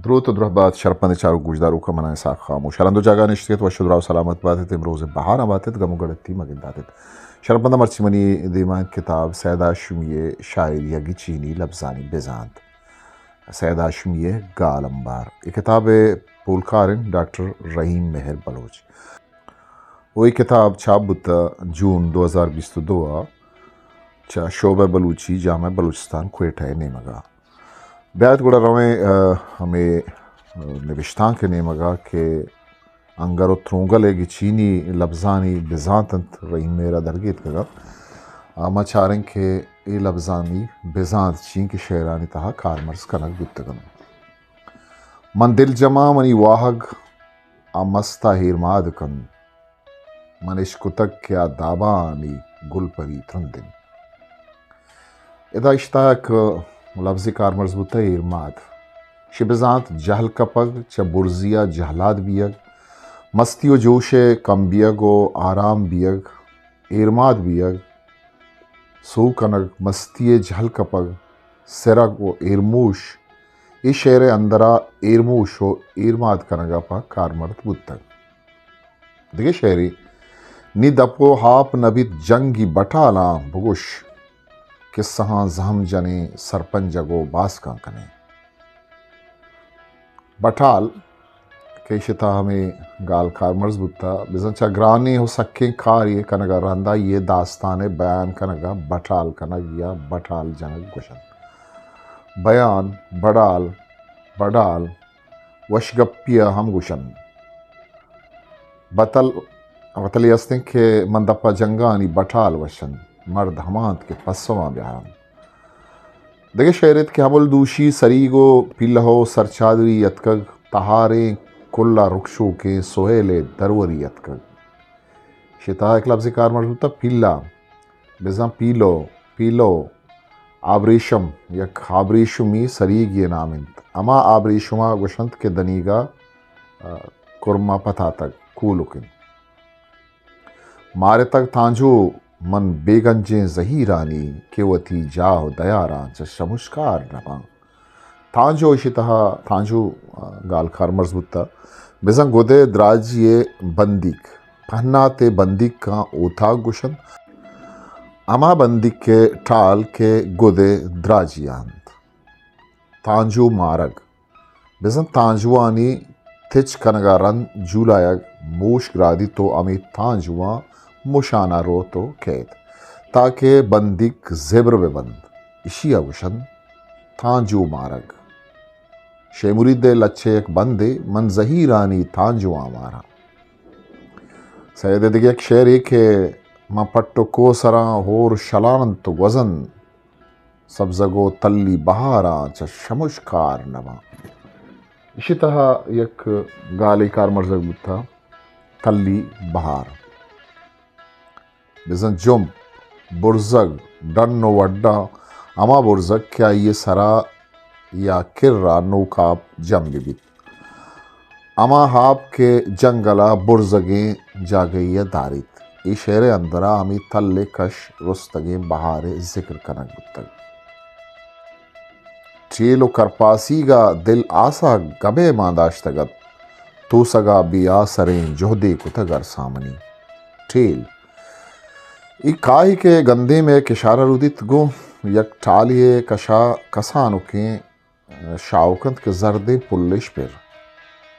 دروت ءُ درہبات شرپمند چاروک گوشداروکاں، من آں اسحاق خاموش۔ ہر ہند ءُ جاگہ نشتگ ات، وش ءُ دراہ ءُ سلامت بات ات، امروز ءِ بہاراں بات ات، گم ءُ گڑتی مہ گندات ات۔ شرپمنداں، مرچی منی دیما انت کتاب سید ہاشمی ءِ شاعری ءِ گچینی لبزانی بزانت۔ سید ہاشمی ءِ گالمبار۔ اے کتاب ءِ پولکار انت ڈاکٹر رحیم مہر بلوچ۔ ءُ اے کتاب چاپ بوتہ جون دو ہزار بیست ءُ دو ءَ چہ شعبہ بلوچی جامعہ بلوچستان کوئٹہ ءِ نیمگ ءَ۔ بیایت گڑا رویں، آ، ہمے، آ، نبشتانک ءِ نیمگ ءَ کہ انگر ءُ ترونگل ءِ گچینی لبزانی بزانت انت، رحیم مہر ءَ درگیتکگ ءَ۔ آ، ما چاریں کہ اے لبزانی بزانت چی انت کہ شعرانی تہا کارمرز کنگ بوتگ انت۔ من دلجماں منی واہگ ءَ مست ءَ ایرماد کنت۔ من اشکتگ کہ آ دابانی گلپری ترند انت۔ ادا اشی تہا یک لبزے کارمرز بوتہ، ایرماد۔ شی بزانت جہل کپگ، چہ برزی ءَ جہلاد بیگ، مستی ءُ جوش ءِ کم بیگ ءُ آرام بیگ، ایرماد بیگ، سوہ کنگ، مستی ءِ جہل کپگ، سرگ ءُ ایرموش، اے شعر ءِ اندر ءَ ایرموش ءُ ایرماد کنگ ءَ پہ کارمرز بوتگ۔ دگہ شعرے، نی دپ ءُ ہاپ نہ بیت جنگی بٹالاں بگوش، کسہاں زہم جنیں سرپنجگ ءُ باسکاں کنیں۔ بٹال کہ ایشی تہا ہمے گال کارمرز بوتہ، بزاں چہ گرانیں ءُ سکیں کارے کنگ ءَ رند ءَ آئی ءِ داستان ءِ بیان کنگ ءَ بٹال کنگ یا بٹال جنگ گوش انت۔ بیان، بڑال، بڈال، وشگپی ءَ ہم گوش انت۔ بتل، بتلے است انت کہ من دپ ءَ جنگانی بٹال وش انت، مرد ہما انت کہ پسواں بیار انت۔ دگہ شعر ایت کہ ہبل دوشی سریگ ءُ پیلہ ءُ سرچادری اتکگ، تہاریں کل ءَ رکشوکیں سہیل ءِ دروری اتکگ۔ شی تہا یک لبزے کارمرز بوتہ پیلہ، بزاں پیلو، پیلو، آبریشم، یک آبریشمی سریگے ءِ نام انت۔ ہما آبریشم ءَ گوش انت کہ دنیگا، آ، کرما پتاتگ، کولک انت۔ مارتگ تانجو من بے گنجیں زہیرانی، کہ وتی جاہ ءُ دیاراں چہ شمشکار نہ باں۔ تانجو ایشی تہا، تانجو، آ، گال کارمرز بوتہ۔ بزاں گد ءِ دراجی ءِ بندیک، پہنات ءِ بندیکاں اوتاگ گوش انت۔ ہما بندیک ءِ ٹال کہ گد ءِ دراجی ءَ انت۔ تانجو مارگ۔ بزاں تانجوانی تچ کنگ ءَ رند جولایگ موشک رادیت ءُ ہمے تانجواں مشان ءَ روت ءُ کیت، تاکہ بندیک زبر بہ بنت۔ ایشی ءَ گوش انت تانجو مارگ۔ شے مرید ءِ لچہ یک بندے، من زہیرانی تانجواں ماراں۔ سید ءِ دگہ یک شعرے کہ من پٹ ءُ کوہ سراں، ہور شلان انت ءُ گوزن، سبزگ ءُ تلی بہاراں چہ شمشکار نہ باں۔ ایشی تہا یک گالے کارمرزگ بوتہ، تلی بہار۔ بزاں جمپ، برزگ، ڈن ءُ وڈاں، ہما برزگ کہ آئی ءِ سرا یا کرا نوک آپ جم بہ بیت۔ ہما آپ کہ جنگل ءَ برزگیں جاگہے ءَ داریت۔ اے شعر ءِ اندر ءَ ہمے تل ءِ کش رستگیں بہار ءِ ذکر کنگ بوتگ۔ ٹیل ءُ کرپاسیگ ءَ دل آسا گبے مان داشتگ ات، توسگ ءَ بے آسریں جہدے کتگ ارساں منی۔ ٹیل۔ اے کاہے کہ گندیم ءِ کشار ءَ رودیت، گوں یک ٹالے ءِ کش ءَ کسانکیں شاہوک انت کہ زردیں پلش پر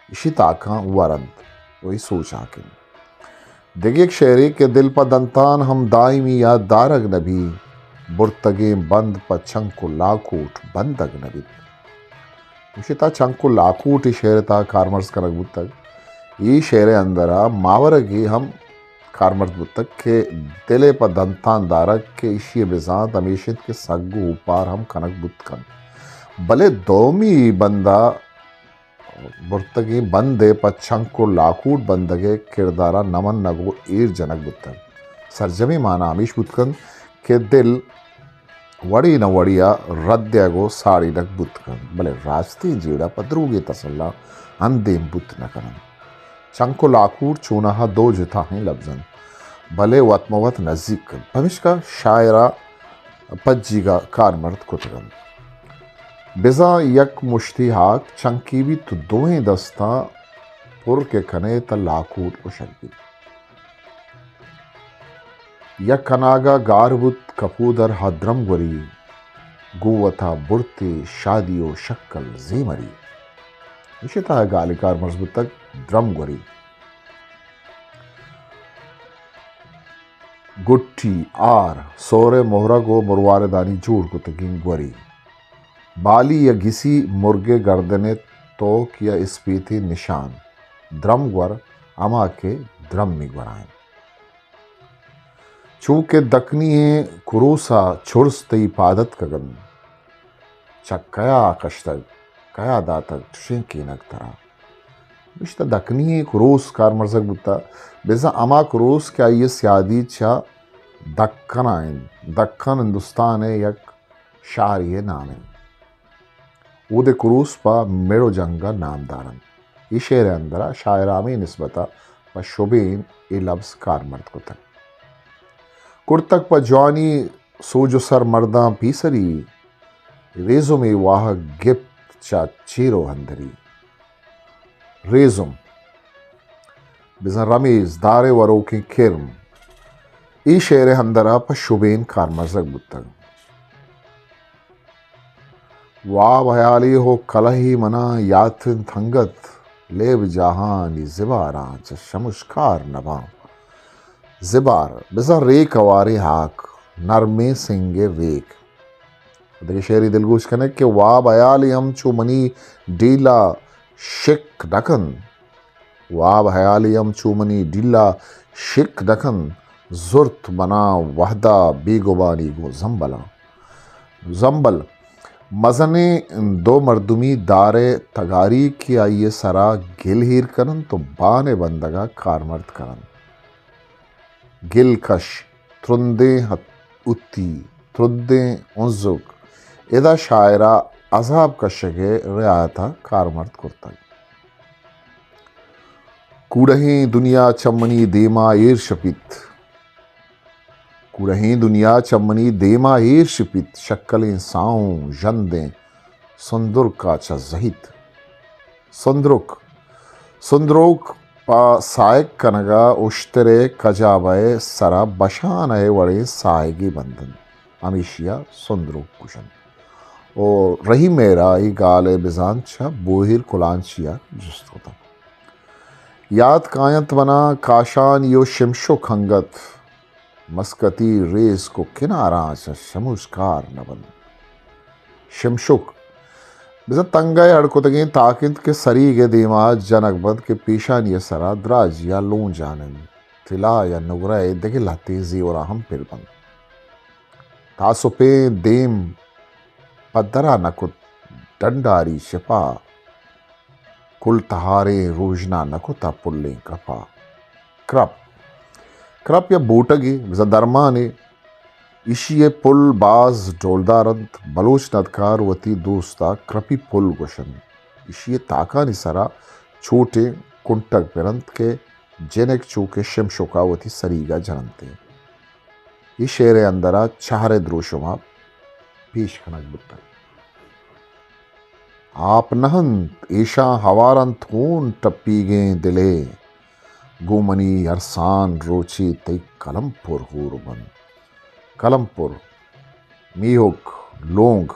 ایشی تاکاں ور انت ءُ اے سوچاک انت۔ دگہ یک شعرے کہ دل پہ دنتان ہم دائمی یات دارگ نہ بیت، برتگیں بند پہ چنک ءُ لاکوٹ بندگ نہ بیت۔ ایشی تہا چنک ءُ لاکوٹ اے شعر ءِ تہا کارمرز کنگ بوتگ۔ اے شعر ءِ اندر ءَ ماورگے ہم کارمرز بوتگ کہ دل ءِ پہ دنتان دارگ کہ ایشی ءِ بزانت ہمیش انت کہ سگ ءُ اوپار ہم کنگ بوت کنت، بلے دومی بند ءَ برتگیں بند ءِ پہ چنک ءُ لاکوٹ بندگ ءِ کردار ءَ نہ منگ ءُ ایر جنگ بوتگ۔ سرجمیں مانا ہمیش بوت کنت کہ دل وڑے نہ وڑے ءَ رد دیگ ءُ ساڑینگ بوت کنت، بلے راستیں جیڑہ پہ دروگیں تسلا اندیم بوت نہ کننت۔ چنک ءُ لاکوٹ چوناہا دو جتاہیں لبز انت، بلے وت مہ وت نزیک انت، پمیشکا شاعر ءَ پجیگ ءَ کارمرز کتگ انت۔ بزاں یک مشتی ہاک چنکی بیت، تو دوئیں دستاں پر کہ کنے تہ لاکوٹ گوشگ بیت۔ یک کناگا گار بوت کپودر ہا درم گوری، گوں وتا برتے شادی و شکل زیمری۔ ایشی تہا گالے کارمرز بوتگ درم گوری۔ گٹی، آر، سورے مہرگ و مرواردانی جوڑ کتگیں گوری۔ بالی یا گسی مرگے گردنے توک یا اسپیتی نشان۔ درم گور ہما کہ درمی گورا انت۔ چو کہ دکنی ئیں کروسا چرس تئی پاد اتکگ انت۔ چہ کیا کشتگ، کیا داتگ، چشیں کینگ ترا؟ گوشتہ دکنی ئیں کروس کارمرزگ بوتہ، بزاں ہما کروس کہ آئی ء سیادی چہ دکن ء انت۔ دکن ہندوستان ء یک شہرے ء نام انت۔ اود ء کروس پہ مڑ و جنگ ء نامدار انت۔ اے شعر ء اندر ء شاعر ء ہمے نسبت ء پہ شبین اے لبز کارمرد کتگ۔ کرتگ پہ جوانی سوج و سر مرداں پیسری، ریزمے واہگ گپت چہ چیر و ہندری۔ ریزم، بزاں رمیز، دارے وروکیں کرم۔ اے شعر ء اندر ء پہ شبین کارمرزگ بوتگ۔ واب ہیالی ہو کلہی منا یات انت انگت، لیب جاہانی زباراں چہ شمشکار نباں۔ زبار، بزاں ریک ہواریں ہاک، نرمیں سنگ ء ریک۔ دگہ شعری دلگوش کنگ کہ واب ہیالی ہم چو منی ڈیلا شک نہ کنت۔ واب ہیالی ہم چو منی ڈیلا شک نہ کنت، زرت منا وہدا بیگمانی گوں زمبلاں۔ زمبل، مزنیں دو مردمی دارے تگاری کہ آئی ء سرا گل ہیر کننت و بان ء بندگا کارمرد کننت۔ گل کش، ترندیں ہت-، اتی، ترندیں ہنزک، ادا شاعرا عذاب کشگ ء رعایتا کارمرد کرتگ۔ کوڑہیں دنیا چہ منی دیما ایر شپیت۔ کوڑہیں دنیا چہ منی دیما ایر شپیت، شکلیں ساہوں ژندیں سندرکا چہ زہیت۔ سندرک، سندروک پہ ساہگ کنگا اشترے کجابئے سرا بشانہ ء وڑیں ساہگے بندنت، ہمیشیا سندروک گوشنت۔ و رحیم ء را اے گال ء بزانت چہ بوہیر کلانچیا جست کتگ۔ یات کاینت منا کاشانی و شمشک انگت، مسکتی ریسک و کناراں چہ شموشکار نہ بنت۔ شمشک بزاں تنگہ ء اڑ کتگیں تاک انت کہ سریگ ء دیما جنگ بنت کہ پیشانی ء سرا دراجیا لونجان انت، طلا یا نگرہ ء دگہ لہتیں زیوراں ہم پر بنت۔ تاسپیں دیم پدرا نہ کت ڈنڈاری شپا، کل تہاریں روژنا نہ کتا پلیں کپا۔ کرپ، کرپ یا بوٹگے، بزاں درمانے۔ ایشی ء پل باز ڈولدار انت۔ بلوچ ندکار وتی دوستا کرپی پل گوشنت۔ ایشی ء تاکانی سرا چوٹیں کنٹگ پر انت کہ جنک چو کہ شمشکا وتی سریگا جننتیں۔ اے شعر ء اندرا چہر ء دروشما پیش کنگ بوتگ۔ آپ نہ انت، ایشاں ہوار انت خون ٹپیگیں دلے۔ گوں منی ارسان روچے تئی کلم پر ہور بنت۔ کلم پر، میہک، لونگ،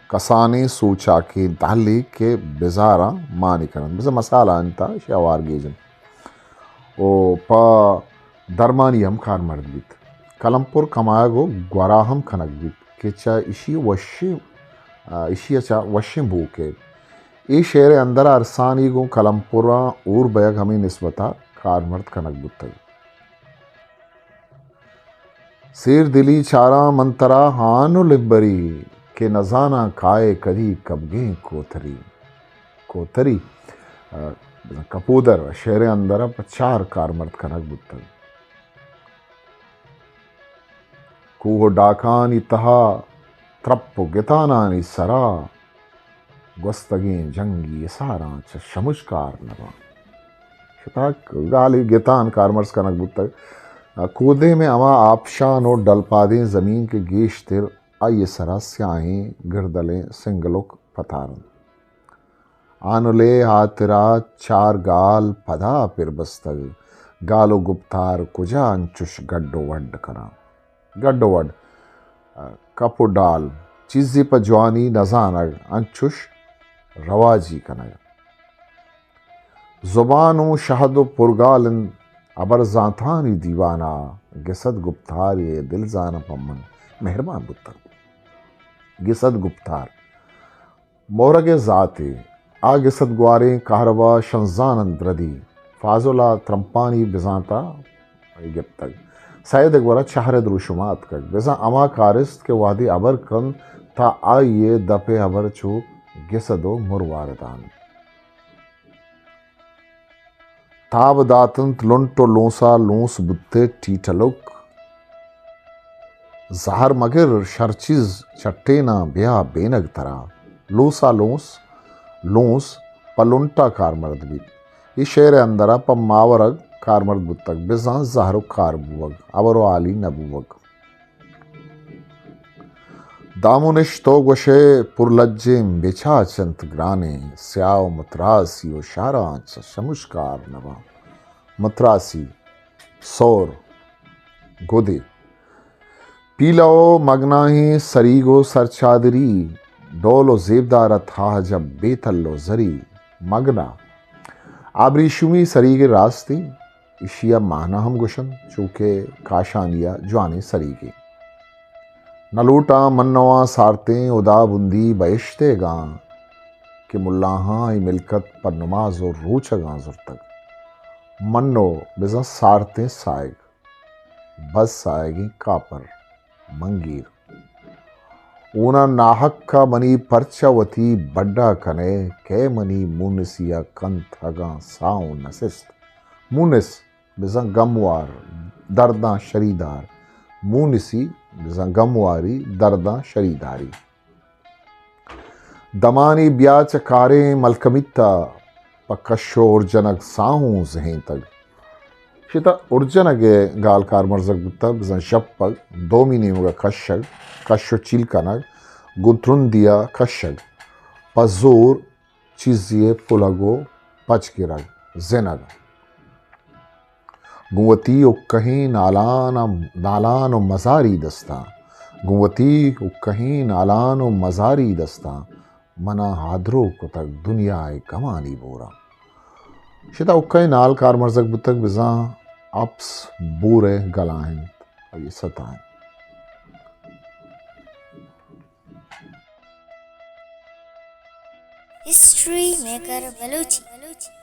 کسانیں سوچاکیں دہلے کہ بزاراں مانی کننت۔ بزاں مسالہ انت، ایشی ہوار گیج انت۔ و پہ درمانی ہم کارمرد بیت۔ کلمپر کمائگ و گورا ہم کنگ بیت کہ چہ ایشی وشیں، آ، ایشی ء چہ وشیں بوکے۔ اے شعر ء اندر ارسانی گوں کلمپراں اور بیگ ہمے نسبتا کارمرد کنگ بوتگ۔ سیر دلی چاراں من ترا ہان و لمبری، کہ نزاناں کائے کدی کبگیں کوتری۔ کوتری، آ، کپودر شعر ء اندر ء پہ چار کارمرد کنگ بوتگ۔ کوہ و ڈاکانی تہا ترپ و گتانانی سرا، گوستگیں جنگی اساراں چہ شمشکار نباں۔ شتاک گالی گتان کارمرز کنگ بوتگ۔ کودیم ء ہما آپشان و ڈلپادیں زمین کہ گیشتر آئی ء سرا سیاہیں گردلیں سنگلک پتارنت۔ آنلے ہاترا چار گال پدا پر بستگ۔ گال و گپتار کجا انچش گڈ و وڈ کناں؟ گڈ و وڈ، کپ و ڈال، چیزے پہ جوانی نزانگ، انچش رواجی کنگ۔ زبان و شہد و پرگال انت، ہبر زانتانی دیوانا گسد گپتارے دل زاناں پہ من مہربان بوتگ۔ گسد گپتار مورگ ءِ زاتے۔ آ گسد گواریں کہربا شنزان انت دردی۔ فاضل ءَ ترمپانی بزانت ءَ گپتگ۔ سید ءِ گورا چہر ءِ دروشم ءَ اتکگ۔ بزاں ہما کارست کہ وہدے ہبر کنت تاں آئی ءِ دپ ءِ ہبر چو گسد و مرواردان۔ تاب داتنت لنٹ و لونسا لونس بوتے ٹیٹلک۔ زہر مگر شر چیز چٹیناں بیا بینگ ترا۔ لوسا لونس، لونس پہ لنٹا کارمرد بیت۔ اے شعر ءِ اندرا پہ ماورگ کارمرد بوتگ، بزاں زہر و کار بوگ، ہبر و حالی نہ بوگ۔ دامونش تو گوشئے پرلجیں بچاچ انت گرانیں، سیاہ و متراسی و شہراں چہ شمشکار نباں۔ متراسی، سور، گدے۔ پیلہ و مگناہیں سریگ و سرچادری، ڈول و زیبدار ات ہاہ جب بے تل و زری۔ مگنا، آبریشمی سریگ راستی، ایشی ءَ مہنا ہم گوشنت، چو کہ کاشانی ءَ جوانیں سریگے۔ نہ لوٹاں منواں سارتیں ہدا بندی بہشتیگاں کہ ملاہاں اے ملکت پہ نماز و روچگاں زرتگ۔ منو بزاں سارتیں ساہگ، بس ساہگیں کاپر۔ منگیر۔ اونا ناحق ءَ منی پرچا وتی بڈا کنئے، کئے منی مونسی ءَ کنت اگاں ساہ و نسست۔ مونس بزاں گموار، درداں شریدار۔ مونسی بزاں گمواری، درداں شریداری۔ دمانے بیا چہ کاریں ملکمیت ءَ، پہ کش و ارجنگ ساہوں زہینتگ۔ شتا ارجنگ ءِ گال کارمرزگ بوتگ، بزاں شپگ، دومی نیمگ ءَ کشگ، کش و چیل کنگ، گوں ترندی ءَ کشگ، پہ زور چیزے ءِ پلگ و پچ گرگ، زنگ۔ گوں وتی اکہیں نالان ءَ، نالان و مزاری دستاں، گوں وتی اکہیں نالان و مزاری دستاں، منا ہادرو کتگ دنیا ءِ گمانی بوراں۔ شتا اکہیں نال کارمرزگ بوتگ، بزاں اپس بور ءِ گلاہ انت، آئی ءَ ستائیں۔ ہسٹری میکر بلوچی۔